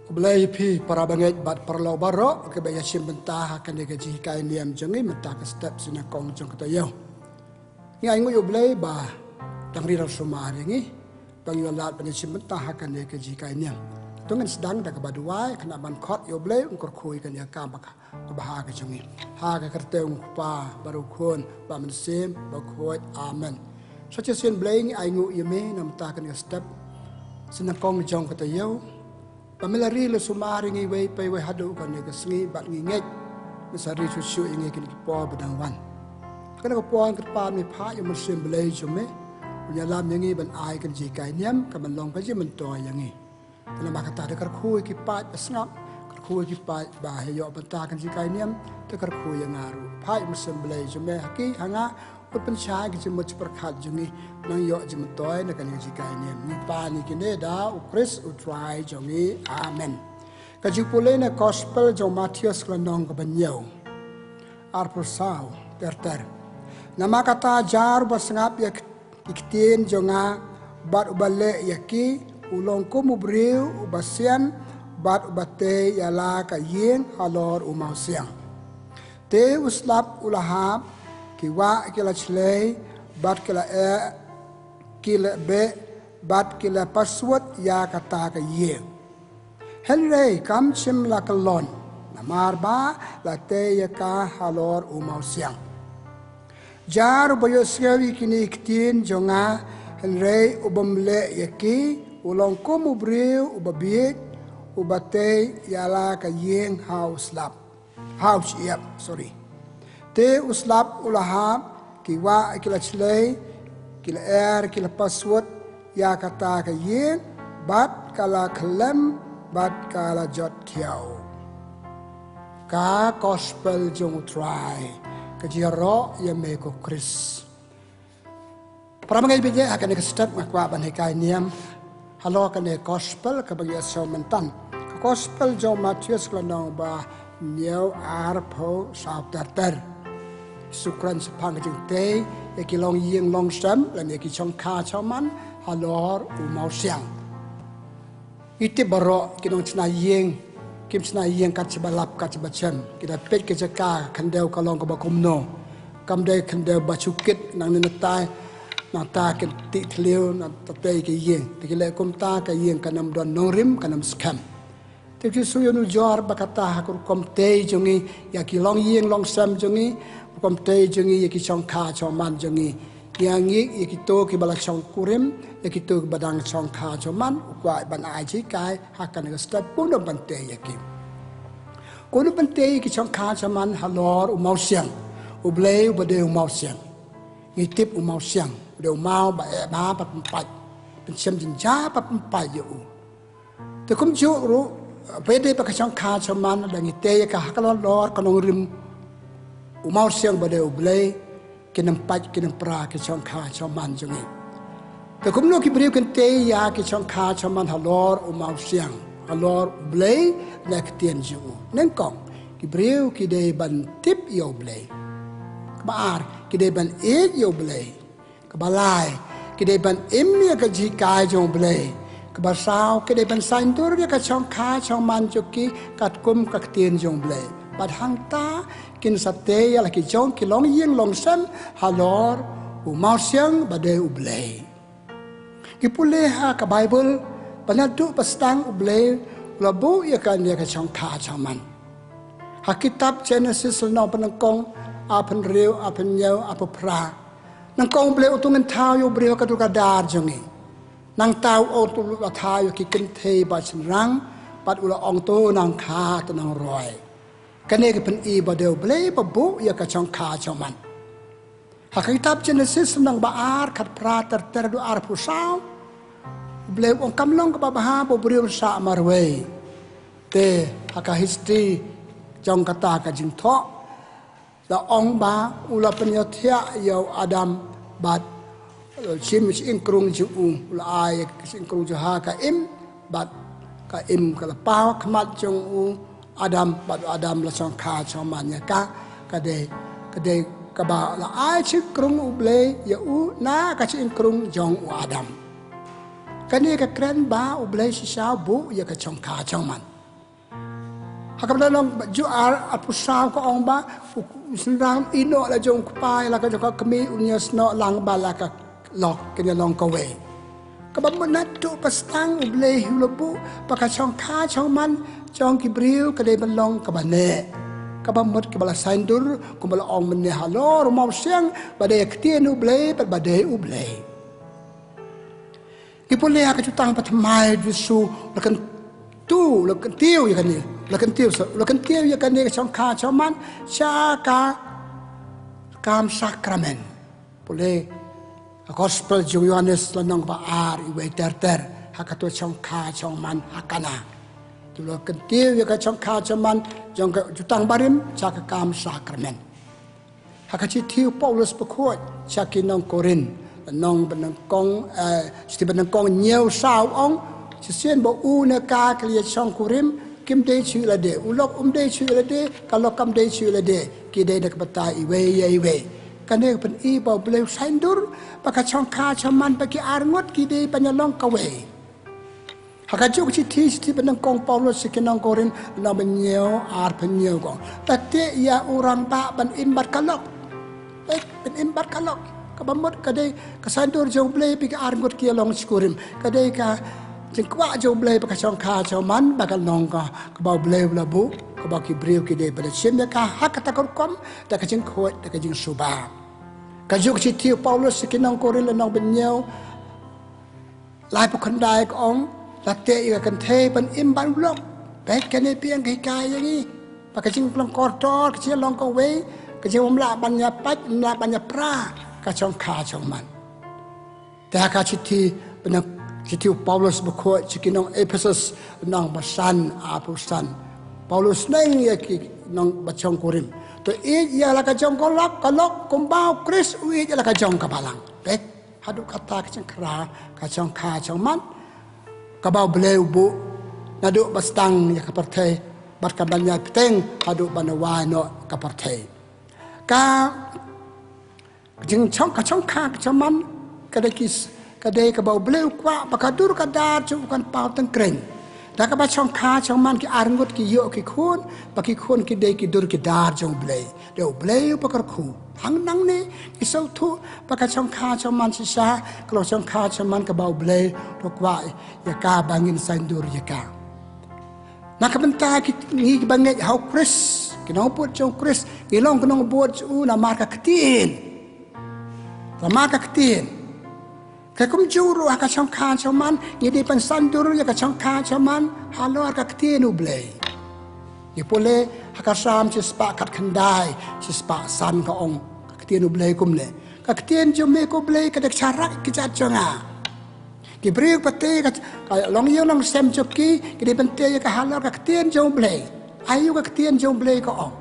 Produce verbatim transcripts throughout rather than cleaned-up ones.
Khublei ïa phi para bangeit bad paralok baroh kiba ïashim bynta ha kane ka jinghikai niam jong ngi mynta ka step snyngkong jong ka taïew. Ngi ai nguh ïa U Blei ba dang ri la sumar ïa ngi ba ngi ïoh lad ban ïashim bynta ha kane ka jinghikai niam. To ngin sdang da kaba duwai, khnang ban khot ïa U Blei un kyrkhu ïa kane ka kam ba ka bha ka jong ngi. Ha ka kyrteng U Kpa bad U Khun bad U Mynsiem Bakhuid. Amen. Sa shisien Blei ngi ai nguh ïa me na mynta kane ka step snyngkong jong ka taïew. Ba me la ri la sumar ïa ngi iwei pa iwei haduh kane ka sngi bad ngi ngeit me sa ri shuh shuh ïa ngi kine ki por ba dang wan. Ha kane ka por ngi kyrpad me phah ïa U Mynsiem Blei jong me un ïalam ïa ngi ban ai kane ka jinghikai niam ka ban long ka jingmyntoi ïa ngi. Te namar kata te kyrkhu ïa ki paid ba sngap, kyrkhu ïa ki paid ba ïoh bynta kane ka jinghikai niam, te kyrkhu ïa nga ruh. Phah ïa U Mynsiem Blei jong me ha ki ha nga, un pynshai ki jingmut jingpyrkhat jong ngi, nang ïoh jingmyntoi na kane ka jinghikai niam. Ngi pan ïa kine da U Khrist U Trai jong ngi. Amen. Ka jingpule na Gospel jong u Mathaios ka lynnong kaba hynñiew, arphew saw, ter ter. Namar kata jar uba sngap ïa ki ktien jong nga bad uba leh ïa ki, u long kum u briew uba sian bad uba tei ïa la ka ïing halor u mawsiang. Te u slap u la hap, ki wah ki la shlei bad ki la eh, ki la beh bad ki la paswut ïa kata ka ïing. Hynrei kam shym la kyllon, namar ba la tei ïa ka halor u mawsiang. Jar uba ïohsngew ïa kine ki ktien jong nga, hynrei u bym leh ïa ki, u long kum u briew uba bieit, uba tei ïa la ka ïing ha u slap, ha u shyiap, sorry. Te u slap u la hap, ki wah ki la shlei, ki la er, ki la paswut ïa kata ka ïing, bad ka la khyllem bad ka la jot thiaw. Ka Gospel jong U Trai. Ka jingïaroh ïa me ko Khrist. Para bangeit bad ïa ha kane ka step nga kwah ban hikai niam halor kane ka Gospel kaba ngi ïa shem mynta. Ka Gospel jong u Mathaios ka lynnong ba hynñiew, arphew saw, ter ter. Jisu U kren shaphang ka jingtei ïa ki longïing longsem lane ïa ki shongkha shongman halor u mawsiang. Ngi tip baroh ki nongshna ïing kim shna ïing kat shaba lap kat shaba shem. Ki da peit ka jaka ka khyndew ka long kaba kumno. Kam dei khyndew ba shu kit nangne natai, nangta kin tih thliew nangta tei ka ïing. Te ki leh kumta ka ïing kan ym don nongrim, kan ym skhem. Te u Jisu u ïanujor ba kata ha ka rukom tei jong ngi ïa ki longïing longsem jong ngi, rukom tei jong ngi ïa ki shongkha shongman jong ngi. Ïa ngi, ïa kito kiba la shongkurim, ïa kito kiba dang shongkha shongman, u kwah ban ai jinghikai ha kane ka step kumno ban tei ïa ki. Kumno ban tei ïa ki shongkha shongman halor u mawsiang. U Blei uba dei u mawsiang. Ngi tip u mawsiang u dei u maw ba eh ba ba pynpait, pynshem jingjia ba pynpait ïa u. Te kumjuh ruh, ba dei ba ka shongkha shongman da ngi tei ïa ka ha ka lor lor ka nongrim u mawsiang ba dei u Blei, kin ym pait kin ym pra ki shongkha shongman jong ngi. Te kumno ki briew kin tei ïa ki shongkha shongman halor u mawsiang, halor u Blei, na ka ktien jong u. Nyngkong, ki briew ki dei ban tip ïa u Blei. Kaba ar, ki dei ban ïeit ïa u Blei. Kaba lai, ki dei ban im ïa ka jinghikai jong u Blei. Kaba saw, ki dei ban saiñdur ïa ka shongkha shongman jong ki katkum ka ktien jong u Blei. Bad hangta kin sa tei ïa la ki jong ki longïing longsem halor u mawsiang ba dei u Blei. Ngi pule ha ka Baibl ba naduh ba sdang u Blei u la buh ïa kane ka shongkha shongman. Ha kitab Jenesis lynnong ba nyngkong, arphew hynriew, arphew hynñiew, arphew phra. Nyngkong u Blei u thaw ïa u briew ha ka dur ka dar jong ngi. Nangta u ong to la thaw ïa ki kynthei ba shynrang bad u la ong to nang kha to nang roi. Kane ka pyni ba dei u Blei ba buh ïa ka shongkha shongman. Ha ka kitab Jenesis lynnong ba ar, khatphra ter ter haduh arphew saw. U Blei u ong kam long kaba bha ba u briew un sah marwei. Te ha ka history jong kata ka jingthoh la ong ba u la pynïathiah ïa u Adam bad, eh, shim ka shyieng krung jong u, u la ai ka shyieng krung jong u ha ka Im bad ka Im ka la paw ha khmat jong u Adam bad u Adam la shongkha shongman ïa ka. Ka dei, ka dei kaba la ai shyieng krung u Blei ïa u na ka shyieng krung jong u Adam. Kane ka kren ba u Blei shisha u buh ïa ka shongkha shongman. Ha kaba la long ba ju ar, arphew saw ka ong ba u synran ïehnoh la jong u kpa ïa la ka jong ka kmie, un ïasnoh lang ba la ka lok, kin ïa long kawei. Kaba mut naduh ba sdang U Blei hi u la buh ba ka shongkha shongman jong ki briew ka dei ban long kaba neh, kaba mut kaba la saiñdur, kumba la ong mynne halor u mawsiang, ba dei ka ktien U Blei bad ba dei U Blei. Ngi pule ha ka Jutang Bathymmai, Jisu u la kyntu, u la kyntiew ïa kane, u la kyntiew, u la kyntiew ïa kane ka shongkha shongman sha ka kam sakramen. Pule ha Gospel jong u Ïoannis lynnong ba ar, iwei ter ter, ha kato ka shongkha shongman ha Kana. Te u la kyntiew ïa ka shongkha shongman jong ka Jutang Barim sha ka kam sakramen. Ha ka shithi u Paulus bakhuid sha ki nong Korinth, lynnong ba nyngkong, eh, shithi ba nyngkong, hynñiew saw, u ong, shisien ba u ne ka ki la ïashongkurim, kim dei shuh ïa lade, u lok um dei shuh ïa lade, ka lok kam dei shuh ïa lade, ki dei na ka bynta iwei ïa iwei. Kane ka pyni ba U Blei u saiñdur ba ka shongkha shongman, ba ki arngut ki dei ban ïa long kawei. Ha kajuh ka shithi, shithi ba nyngkong u Paulus sha ki nong Korinth, lynnong ba hynñiew, arphew hynñiew, u ong, la teh ïa u rangbah ban im bad ka lok. Eh, ban im bad ka lok. Kaba mut ka dei ka saiñdur jong U Blei ba ki arngut ki ïa long shongkurim. Ka dei ka jingkwah jong U Blei ba ka shongkha shongman ba kan long ka, kaba U Blei u la buh, kaba ki briew ki dei ban ïashim ïa ka ha kata ka rukom, da ka jingkhuid, da ka jingsuba. Kajuh ka shithi u Paulus sha ki nong Korinth, lynnong ba hynñiew, laiphew khyndai, ka ong, la teh ïa ka kynthei ban im bad u lok. Peit, kane phi, ka hikai ïa ngi ba ka jinglong kordor, ka jinglong kawei, ka jingbym lah ban ïa pait, bym lah ban ïa pra, ka shongkha shongman. Te ha ka shithi ba nyngkong, shithi u Paulus bakhuid sha ki nong Ephesus, lynnong ba san, arphew san, u Paulus u ong ïa ki nong ba shongkurim, to ïeit ïa la ka jong ka lok, ka lok kumba U Khrist u ïeit ïa la ka jong ka balang. Peit, haduh katta ka jingkyrpad, ka shongkha shongman kaba U Blei u buh naduh ba sdang ïa ka pyrthei, bad ka ban ïai bteng haduh ban wai noh ka pyrthei. Ka jingshong, ka shongkha ka shongman, ka dei ki s-, ka dei kaba U Blei u kwah ba ka dur ka dar jong u kan paw tyngkreiñ. Da kaba shongkha shongman ki arngut ki ïoh ki khun, ba ki khun ki dei ki dur ki dar jong U Blei. Dei U Blei uba kyrkhu. Hangne ngi sngewthuh ba ka shongkha shongman shisha ka long shongkha shongman kaba U Blei u kwah ïa ka ba ngin saiñdur ïa ka. Na ka bynta ki, ngi kiba ngeit ha U Khrist, ki nongbud jong U Khrist, ngi long ki nongbud jong u namar ka ktien. Namar ka ktien. Ka kumjuh ruh ha ka shongkha shongman, ngi dei ban saiñdur ïa ka shongkha shongman halor ka ktien U Blei. Ngi pule ha ka Salm shispah khatkhyndai, shispah san, ka ong ka ktien U Blei kumne: Ka ktien jong me, ko Blei, ka dei ka sharak ïa ki kjat jong nga. Ki briew ba tei ka, ka longïing longsem jong ki, ki dei ban tei ïa ka halor ka ktien jong U Blei. Aïu ka ktien jong U Blei ka ong?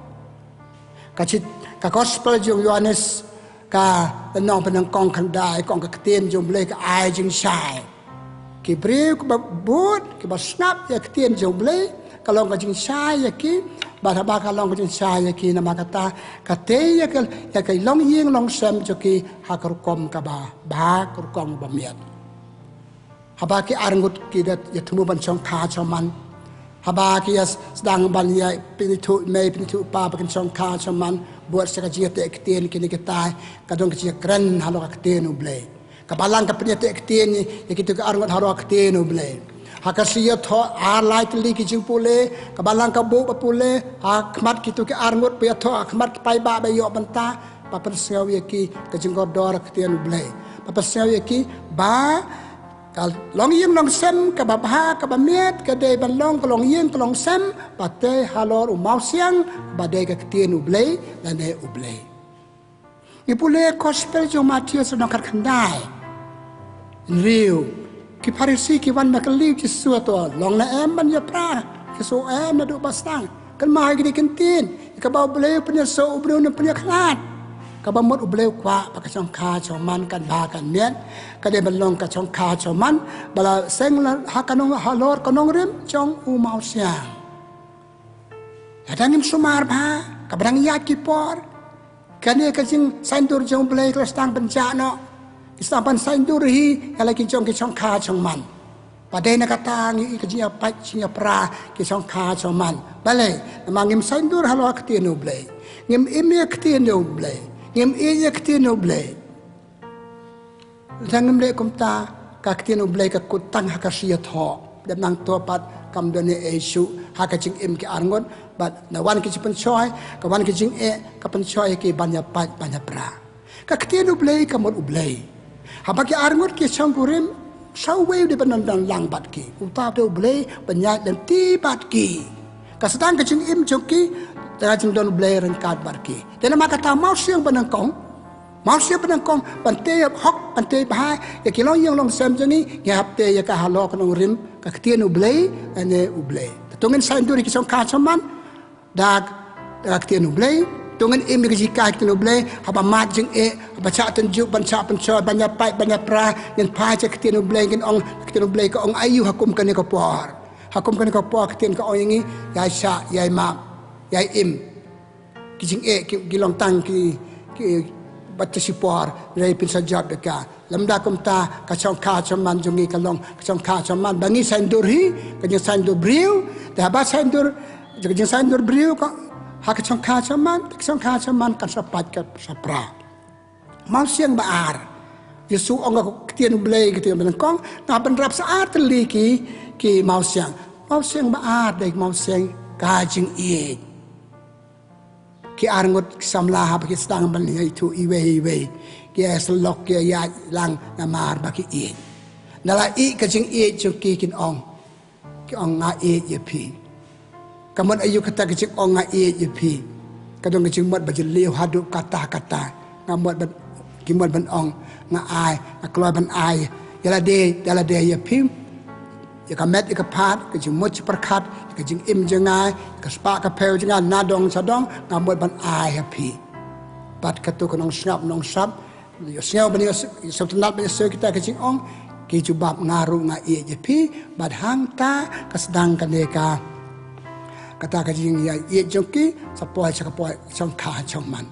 Ka shi-, ka Gospel jong u Ïoannis, ka lynnong ba nyngkong khyndai, ka ong ka ktien jong U Blei ka ai jingshai. Ki briew kiba bud, kiba sngap ïa ka ktien jong U Blei, ka long ka jingshai ïa ki, bad haba ka long ka jingshai ïa ki, namar kata ka tei ïa ka, ïa ka longïing longsem jong ki ha ka rukom kaba bha, ka rukom ba miat. Haba ki arngut ki da ïa thmu ban shongkha shongman, haba ki ïa sdang ban ïa pynithuh mei pynithuh pa ba kin shongkha shongman, bud sa ka jingïateh ktien kine kitai, ka don ka jingkren halor ka ktien U Blei. Ka balang ka pynïateh ktien ïa kito ki arngut halor ka ktien U Blei. Ha ka Sngi Ïathoh ar lai tylli ki jingpule, ka balang ka buh ba pule ha khmat kito ki arngut ba ïathoh, ha khmat ki paidbah ba ïoh bynta, ba pynsngew ïa ki ka jingkordor ka ktien U Blei. Ba pynsngew ïa ki ba ka longïing longsem kaba bha, kaba miat, ka dei ban long ka longïing ka longsem ba tei halor u mawsiang ba dei ka ktien U Blei lane U Blei. Ngi pule Gospel jong u Mathaios lynnong khatkhyndai. Hynriew, ki Pharisi ki wan ban kylli u Jisu, to long ne em ban ïa pra? Jisu u ong, em, naduh ba sdang. Kynmaw ïa kine ki ktien, ïa kaba U Blei u pynïasoh, u briew un ym pynïakhlad. Kaba mut U Blei u kwah ba ka shongkha shongman kan bha kan miat, ka dei ban long ka shongkha shongman ba la seng la ha ka nong, halor ka nongrim jong u mawsiang. Lada ngim sumar bha, kaba dang ïaid ki por, kane ka jingsaiñdur jong U Blei ka la sdang ban jah noh. Ki sdang ban saiñdur hi ïa la ki jong ki shongkha shongman. Ba dei na kata ngi ïohi ka jingïapait jingïapra ki shongkha shongman. Balei? Namar ngim saiñdur halor ka ktien U Blei. Ngim im ïa ka ktien U Blei. Ngim ïeit ïa ka ktien U Blei. Lada ngim leh kumta, ka ktien U Blei ka kut tang ha ka shi ïathoh. Dep nangta pat kam don ei ei shuh ha ka jingim ki arngut. Bad lada wan ki jingpynshoi, ka wan ki jingeh, ka pynshoi ïa ki ban ïapait ban ïapra. Ka ktien U Blei ka mut U Blei. Haba ki arngut ki shongkurim, sha uwei u dei ban don lang bad ki. Uta u dei U Blei ban ïaid lynti bad ki. Ka sdang ka jingim jong ki da ka jingdon U Blei ryngkat bad ki. Te namar kata, mawsiang ba nyngkong, mawsiang ba nyngkong ban tei hok, ban tei bha ïa ki longïing longsem jong ngi, ngi hap tei ïa ka halor ka nongrim ka ktien U Blei, lane U Blei. Te to ngin saiñdur ïa ki shongkha shongman da ka ktien U Blei. To ngin im ïa ka jinghikai ka ktien U Blei, haba mad jingeh, haba shah tynjuh ban shah pynshoi, ban ïapait ban ïapra, ngin phai sha ka ktien U Blei, ngin ong, ka ktien U Blei ka ong aïu ha kum kane ka por. Ha kum kane ka por ka ktien ka ong ïa ngi, ïai shah, ïai map, ïai im. Ki jingeh ki, ki long tang ki, ki bad ta shipor, hynrei phin sa jop ïa ka. Lymda kumta, ka shongkha shongman jong ngi ka long ka shongkha shongman ba ngi saiñdur hi, ka jingsaiñdur briew. Te haba saiñdur, ka jingsaiñdur briew ka, ha ka shongkha shongman, ka shongkha shongman kan sa pait, kan sa pra. Mawsiang ba ar. Jisu ong ha ka ktien U Blei, ka ktien ba nyngkong, nga pynrap sa ar tylli ki, ki mawsiang. Mawsiang ba ar dei mawsiang ka jingïeit. Ki arngut ki samla haba ki sdang ban ïaithuh iwei iwei, ki ïasyllok, ki ïalang namar ba ki ïeit. Nalor ïa ka jingïeit jong ki, kin ong, ki ong, nga ïeit ïa phi. Ka mut aïu kata ka jingong nga ïeit ïa phi? Ka don ka jingmut ba jylliew haduh katta katta. Nga mut ban, ki mut ban ong, nga ai, nga kloi ban ai ïa lade, ïa lade ïa phi. Ïa ka met, ïa ka phad, ka jingmut jingpyrkhat, ïa ka jingim jong nga, ïa ka spah ka phew jong nga, na dong sha dong, nga mut ban ai ha phi. Bad kato ka nongsngap nongsap, ïohsngew ban ïoh, ïohsngew tynnad ban ïohsngew kita ki jingong, ki jubab, nga ruh nga ïeit ïa phi. Bad hangta ka sdang kane ka, kata ka jingïeit jong ki, sa poi sha ka poi shongkha shongman.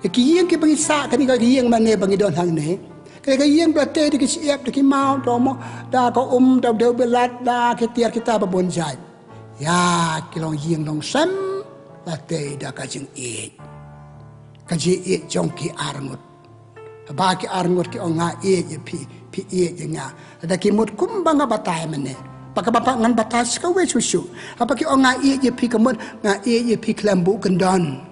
Ïa ki ïing kiba ngi sah, kane ka ïing mane ba ngi don hangne. Kane ka ïing ba la tei da ki shyiap, da ki maw, da mo, da ka um, da u dewbilat, da ki tiar kita ba bun jait. Ïa ki longïing longsem la tei da ka jingïeit. Ka jingïeit jong ki arngut. Haba ki arngut ki ong nga ïeit ïa phi, phi ïeit ïa nga. Lada ki mut kumba nga batai mynne. Ba kaba ngan batai sa kawei shuh shuh. Haba ki ong nga ïeit ïa phi ka mut nga ïeit ïa phi khlem buh kyndon.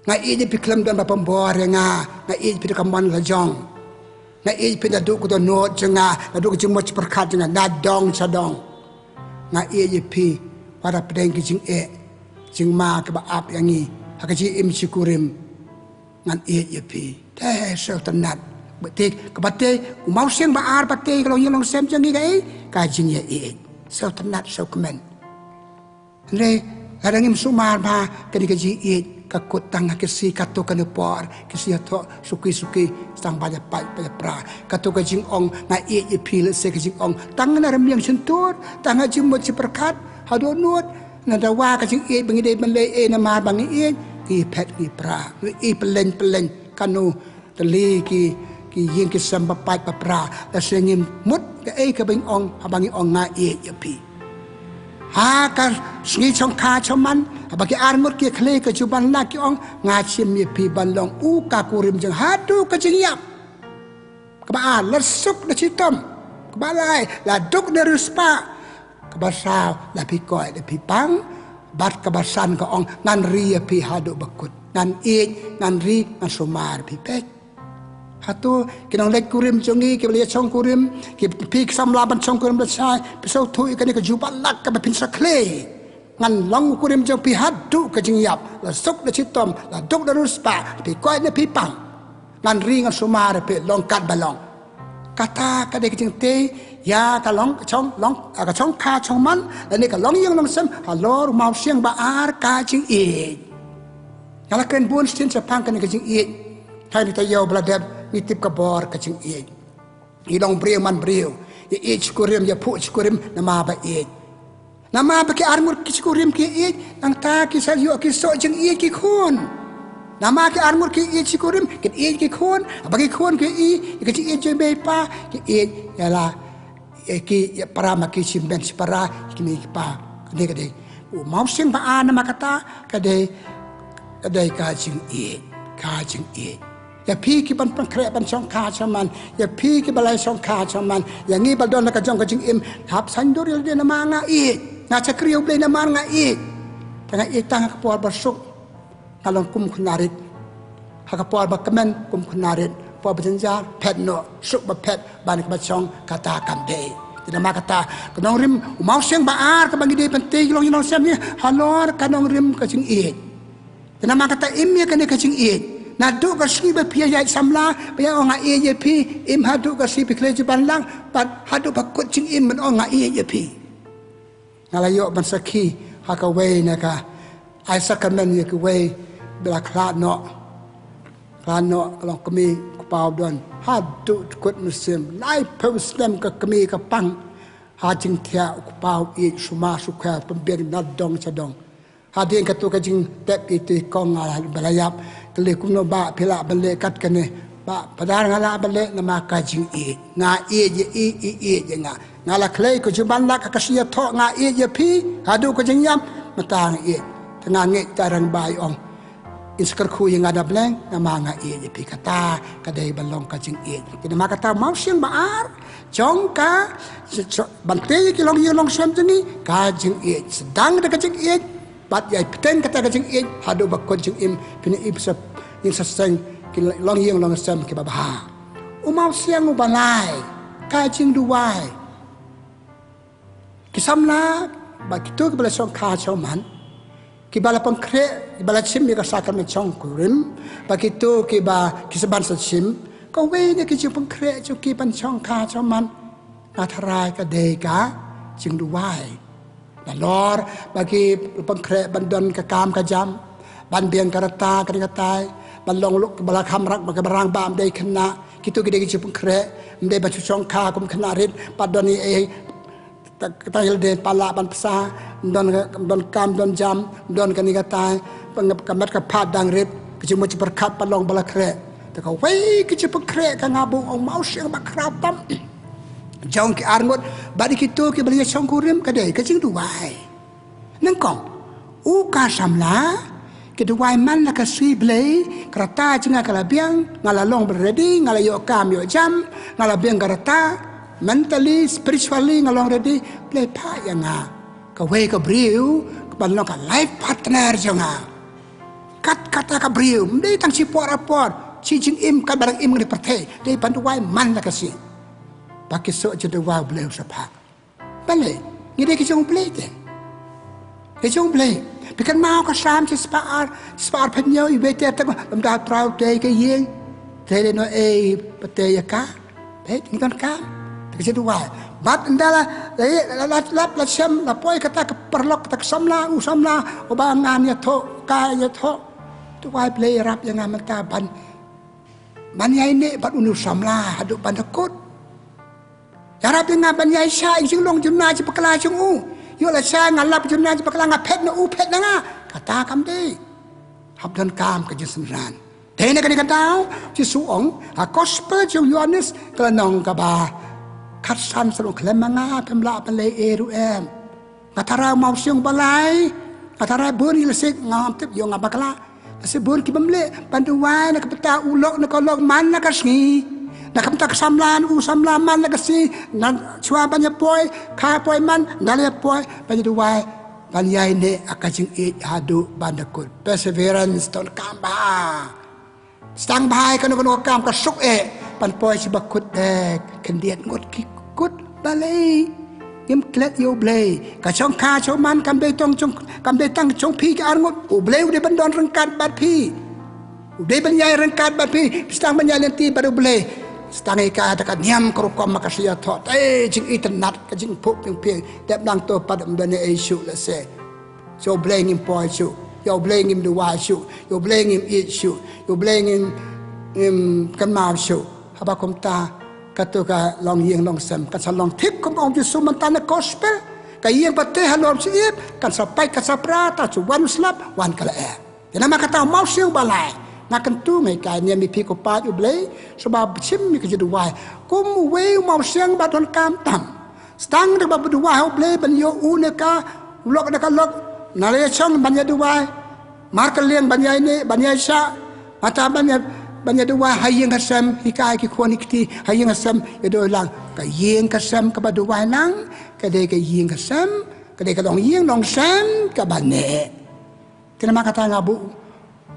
Nga ïeit ïa phi khlem don ba pynbor ïa nga, nga ïeit ïa phi da ka mon la jong. Nga ïeit ïa phi naduh ka dohnud jong nga, naduh ka jingmut jingpyrkhat jong nga, na dong sha dong. Nga ïeit ïa phi, wat hapdeng ki jingeh, jingma kiba ap ïa ngi, ha ka jingim jingkurim. Ngan ïeit ïa phi. Te sngewtynnad. Ba te, kaba te, u mawsiang ba ar ba te, ka longïing longsem jong ngi kaei, ka jingïaieit. Sngewtynnad, sngewkmen. Hynrei lada ngim sumar bha, kane ka jingïeit ka kut tang ha ki sngi, kato kane por, ki sngi ïathoh suki suki, sdang ban ïapait ban ïapra. Kato ka jingong nga ïeit ïa phi, lehse ka jingong tang na rmiang shyntur, tang ha jingmut jingpyrkhat, ha dohnud. Nang dawa ka jingïeit ba ngi dei ban leh ei namar ba ngi ïeit, ngi phet ngi pra, ngi pyllein pyllein, kano tylli ki, ki ïing ki sem ba pait ba pra, lehse ngim mut kaei kaba ngi ong haba ngi ong nga ïeit ïa phi. Ha ka sngi shongkha shongman, haba ki arngut ki khlei ka juban la ki ong, nga shim ïa phi ban long u ka kurim jong haduh ka jingïap. Kaba ar, la suk la shitom. Kaba lai, la duk la riewspah. Kaba saw, la phi koit la phi pang. Bad kaba san ka ong, ngan ri ïa phi haduh ba kut. Ngan ïeit, ngan ri, ngan sumar ïa phi, peit. Hato ki nongleit kurim jong ngi, kiba la ïa shongkurim, ki phi ki samla ban shongkurim lashai, phi sngewthuh ïa kane ka jubab lad kaba phin sa khlei. Ngan long u kurim jong phi haduh ka jingïap, la suk la shitom, la duk la riewspah, phi koit ne phi pang. Ngan ri ngan sumar ïa phi long katba long. Kata ka dei ka jingtei ïa ka long, ka shong, long, ka shongkha shongman, lane ka longïing longsem halor u mawsiang ba ar, ka jingïeit. Nga la kren bun sien shaphang kane ka jingïeit. Hynrei taïew ba la dep ngi tip ka bor ka jingïeit. Ngi long briew man briew. Ïa ïeit shikurim, ïa phuh shikurim, namar ba ïeit. Namar ba ki arngut ki shikurim ki ïeit, nangta ki sa ïoh ki soh jingïeit ki khun. Namar ki arngut ki ïeit shi kurim, ki ïeit ki khun, haba ki khun ki ïeit ïa ka jingïeit jong i mei i pa, ki ïeit ïa la, ïa ki, ïa para ma ki shim beiñ shi para, ïa ki mei ki pa. Ka dei, ka dei u mawsiang ba ar namar kata, ka dei, ka dei ka jingïeit, ka jingïeit. Ïa phi ki ban pynkhreh ban shongkha shongman, ïa phi ki ba la shongkha shongman, ïa ngi ba don la ka jong ka jingim, hap sngewthuh ïa lade namar nga ïeit, nga shakri ïa u Blei namar nga ïeit. Te nga ïeit tang ha ka por ba suk, nga long kum u khynnah rit. Ha ka por ba kmen kum u khynnah rit, por ba jynjar phet noh, suk ba phet, ban kaba shong kata kam dei. Te namar kata, ka nongrim u mawsiang ba ar kaba ngi dei ban tei ki longïing longsem ngi halor ka nongrim ka jingïeit. Te namar kata im ïa kane ka jingïeit. Naduh ka sngi ba phi ïaid samla, ba ïa ong nga ïeit ïa phi, im haduh ka sngi ba khlei jubab lang, bad haduh ba kut jingim ban ong nga ïeit ïa phi. Nga la ïoh ban sakhi ha kawei na ka ai sakramen ïa kiwei ba la khlad noh. Khlad noh, ka long kmie u kpa u don haduh kut mynsiem, laiphew snem ka kmie ka pang ha jingthiah, u kpa u ïeit, sumar sukher, pynbiang na dong sha dong. Hadien kato ka jingtep ïa i kong, nga la ba la ïap, ka leh kumno ba phi lah ban leh kat kane. Bah, padar nga lah ban leh namar ka jingïeit. Nga ïeit ïa i, i ïeit ïa nga. Nga la khlei ka jubab lak ha ka shi ïathoh, nga ïeit ïa phi, haduh ka jingïap, mynta nga ïeit. Te nga ngeit ka rangbah ong, in sa kyrkhu ïa nga da bleng namar nga ïeit ïa phi. Kata ka dei ban long ka jingïeit. Te namar kata u mawsiang ba ar jong ka, ban tei ki longïing longsem jong ngi, ka jingïeit. Sdang da ka jingïeit, bad ïai bteng kata ka jingïeit haduh ba kut jingim, phin ïohi ba sa, in sa seng ki longïing longsem kiba bha. U mawsiang uba lai, ka jingduwai. Ki samla, bad kito kiba la shongkha shongman, kiba la pynkhreh, kiba la shim ïa ka sakramen shongkurim, bad kito kiba, ki sa ban sa shim, kawei na ki jingpynkhreh jong ki ban shongkha shongman, nga tharai ka dei ka jingduwai. Nalor ba ki pynkhreh ban don ka kam ka jam, ban biang ka rta kane katai, ban long luk ba la kham rak bad kaba rangbah, ym dei khynnah. Kito ki dei ki jingpynkhreh, ym dei ban shu shongkha kum khynnah rit, pat don ei ei, ta, ta ïa lade pat lah ban pynsa, don, don kam don jam, don kane katai, ka met ka phad dang rit, ka jingmut jingpyrkhat pat long ba la khreh. Te kawei ka jingpynkhreh ka nga buh ong mawsiang ba khraw tam jong ki arngut bad ïa kito kiba la ïashongkurim, ka dei ka jingduwai. Nyngkong, u ka samla, ki duwai man la ka sngi, Blei, ka rta jong nga ka la biang, nga la long ba ready, nga la ïoh kam ïoh jam, nga la biang ka rta, mentally, spiritually nga long ready, Blei phah ïa nga kawei ka briew kaban long ka life partner jong nga. Kat kata ka briew, ym dei tang shi por ar por, shi jingim katba dang im ha kane ka pyrthei, dei ban duwai man la ka sngi. Ba ki soh jingduwai, u Blei u sa phah. Balei? Ngi dei ki jong u Blei te. Ki jong u Blei. Phi kynmaw ka Salm shispah ar, shispah arphew hynñiew, iwei te tang, lymda u Trai u tei ka ïing, te lei noh ei ba tei ïa ka? Peit, ngi donkam. Te ka jingduwai. Bad ynda la, la, la, la, la, la shem, la poi kata ka paralok, kata ka samla, u samla uba ngan ïathoh, ka ïathoh, duwai, Blei ïarap ïa nga mynta ban, ban ïaineh bad une u samla haduh ban da kut. Ïarap ïa nga ban ïaishah ïa ka jinglong jumna jingbakla jong u. Ïoh lashai nga lap jumna jingbakla, nga phet na u, u phet na nga. Kata kam dei. Hap donkam ka jingsynran. Te na kane ka daw, Jisu u ong ha Gospel jong u Ïoannis, ka lynnong kaba khatsan, sa u ong, khlem ma nga phim lah ban leh ei ei ruh em. Nga tharai u mawsiang ba lai, nga tharai bun ïa lashai, ngam tip, ïoh nga bakla. Lashai bun ki bym leh ban duwai na ka bynta u lok na ka lok man la ka sngi, na ka bynta ka samla na u samla man la ka sngi, na shuwa ban ïa poi, kha poi man, ynda la ïa poi, ban ïa duwai, ban ïaineh ha ka jingïeit haduh ban da kut. Perseverance, donkam bha. Sdang bha ïa kano kano ka kam, ka suk eh ban poi sha ba kut beit. Khyndiat ngut ki kut, balei? Ngim klet ïa u Blei. Ka shongkha shongman kam dei tang jong, kam dei tang jong phi ki arngut. U Blei u dei ban don ryngkat bad phi. U dei ban ïai ryngkat bad phi. Sdang ban ïai lynti bad u Blei. Sdang ïa kata ka niam ka rukom ma ka shi ïathoh. Te jingitynnad, ka jingphuh ping ping. Dep nangto pat ym don ei shuh lehse. Ïa u Blei ngim poi shuh, ïa u Blei ngim duwai shuh, ïa u Blei ngim ïeit shuh, ïa u Blei ngim, ngim kynmaw shuh. Haba kumta, kato ka longïing longsem kan sa long thik kum ong Jisu mynta na Gospel. Ka ïing ba tei halor u shyiap kan sa pait, kan sa pra, tang shu wan u slap, wan ka lyer. Te namar kata u mawsiang ba lai, Ka kyntu ngi ka niam ïa phi ko paid U Blei, shuwa ba shim ïa ka jingduwai. Kum uwei u mawsiang ba donkam tam. Sdang da ba duwai ha U Blei ban ïoh u ne ka lok ne ka lok. Na la ïa shong ban ïa duwai. Mar ka liang ban ïa ne, ban ïa sha. Mata ban ïa, ban ïa duwai ha ïing ha sem, hikai ki khun ki kti, ha ïing ha sem, ïa duwai lang. Ka ïing ka sem kaba duwai lang, ka dei ka ïing ka sem, ka dei ka longïing longsem kaba neh. Te namar kata nga buh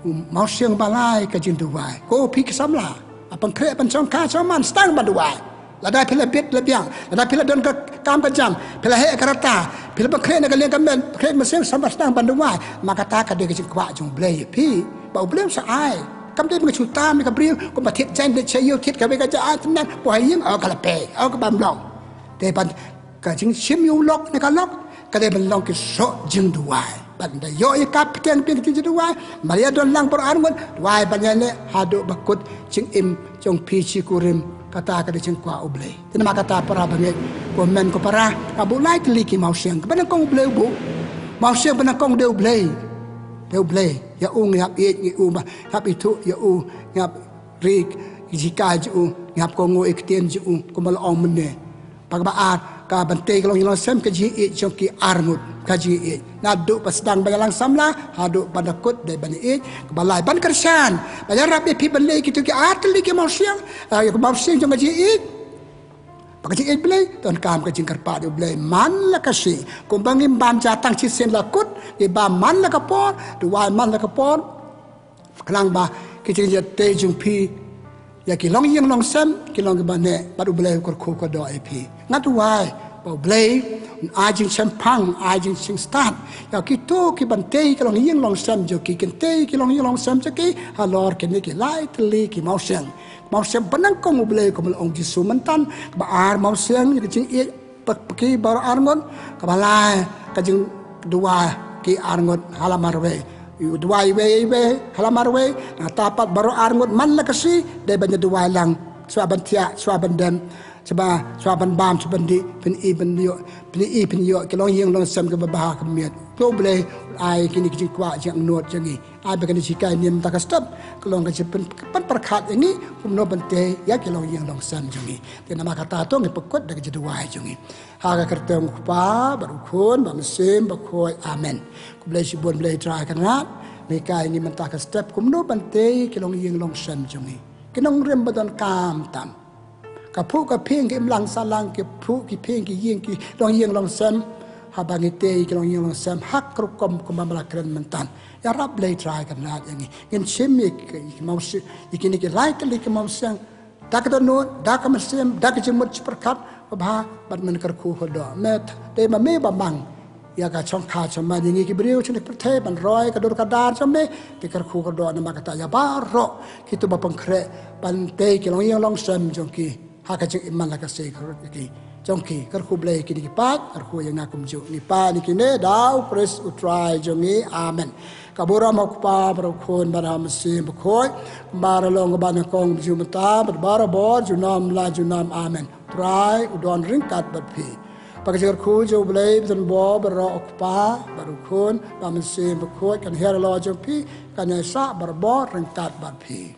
u mawsiang ba lai ka jingduwai. Ko phi ki samla, a pynkhreh pynshongkha shongman, sdang ban duwai. Lada phi la bit la biang, lada phi la don ka kam ka jam, phi la heh ka rta, phi la pynkhreh na ka liang ka met, pynkhreh mynsiem, samla, sdang ban duwai. Namar kata ka dei ka jingkwah jong U Blei ïa phi. Ba U Blei u sa ai. Kam dei ba nga shu tam ïa ka briew, kumba thied jaiñ de cha ïew, thied kawei ka jaka tynat, poi ha ïing, oh ka la pei, oh ka bam long. Te ban ka jingshim ïa u lok ne ka lok, ka dei ban long ki soh jingduwai. Ban da ïoh ïa ka pyrthei biang ka jingduwai, mar ïa don lang baroh arngut, duwai ban ïa leh haduh ba kut jingim jong phi shi kurim, kata ka dei jingkwah U Blei. Te namar kata para bangeit, ko hynmen ko para, ka buh lai tylli ki mawsiang, kaba nyngkong U Blei u buh. Mawsiang ba nyngkong dei U Blei. Dei U Blei, ïa u ngi hap ïeit, ngi u ba, hap ithuh, ïa u ngi hap ri, ïa ka jong u, ngi hap kohnguh ïa ka ktien jong u, kumba la ong mynne. Bad kaba ar, ka ban tei ka longïing longsem ka jingïeit jong ki arngut, ka jingïeit. Naduh ba sdang ban ïalang samla, haduh ban da kut dei ban ïeit, kaba lai ban kyrshan, ban ïarap ïa phi ban leh kito ki ar tylli ki mawsiang, ah, ïa ka mawsiang jong ka jingïeit. Bad ka jingïeit Blei, donkam ka jingkyrpad ïa U Blei man la ka sngi, kumba ngim bam ja tang shisien la kut, ngi bam man la ka por, duwai man la ka por. Khnang ba ki jingïeit jong phi ïa ki longïing longsem ki long kiba neh, bad U Blei u kyrkhu kyrdoh ïa phi. Nga duwai ba U Blei un ai jingshemphang, ai jingstad ïa kito ki ban tei ki longïing longsem jong ki, kin tei ki longïing longsem jong ki halor kine ki lai tylli ki mawsiang. Mawsiang ba nyngkong U Blei, kumba la ong Jisu mynta, kaba ar mawsiang ïa ka jingïeit pek-, peki baroh arngut, kaba lai ka jingduwai ki arngut ha la marwei. Ïa u duwai iwei iwei ha la marwei, nangta pat baroh arngut man la ka sngi dei ban ïa duwai lang, shuwa ban thiah, shuwa ban dem, shuwa, shuwa ban bam, shuwa ban dih, phin ïoh, phin ïoh, phin ïoh ki longïing longsem kiba bha ka miet. To U Blei ai kine ki jingkwah jingangnud jong ngi. Ai ba kane ka jinghikai niam mynta ka step ka long ka jingpyn-, pynpyrkhat ïa ngi kumno ban tei ïa ki longïing longsem jong ngi. Te namar kata to ngi pynkut da ka jingduwai jong ngi. Ha ka kyrteng U Kpa bad U Khun bad U Mynsiem Bakhuid. Amen. Khublei shibun, Blei Trai Kynrad. Ngi hikai ïa ngi mynta ka step kumno ban tei ki longïing longsem jong ngi. Ki nongrim ba donkam tam. Ka phuh ka phieng ki imlang sahlang, ki phuh ki phieng ki ïing ki longïing longsem. Haba ngi tei ki longïing longsem ha ka rukom kumba me la kren mynta. Ïarap Blei Trai Kynrad ïa ngi. Ngin shim ïa ki, ki mawsiang, ïa kine ki lai tylli ki mawsiang. Da ka dohnud, da ka mynsiem, da ka jingmut jingpyrkhat babha, bad men kyrkhu kyrdoh. Me, dei ma me ba mang ïa ka shongkha shongman ïa ngi ki briew sha kane ka pyrthei, ban roi ka dur ka dar jong me, te kyrkhu kyrdoh namar kata ïa baroh kito ba pynkhreh ban tei ki longïing longsem jong ki ha ka jingim man la ka sngi, kyrkhu ïa ki jong ki, kyrkhu Blei ïa kine ki paid, kyrkhu ïa nga kumjuh. Ngi pan ïa kine da U Khrist U Trai jong ngi. Amen. Ka burom ha U Kpa bad U Khun bad U Mynsiem Bakhuid, kumba la long kaba nyngkong, kumjuh mynta bad barabor, junom la junom. Amen. Trai u don ryngkat bad phi. Bad ka jingkyrkhu jong U Blei ba don bor baroh, U Kpa bad U Khun bad U Mynsiem Bakhuid, kan hiar halor jong phi, kan ïaisah barabor ryngkat bad phi.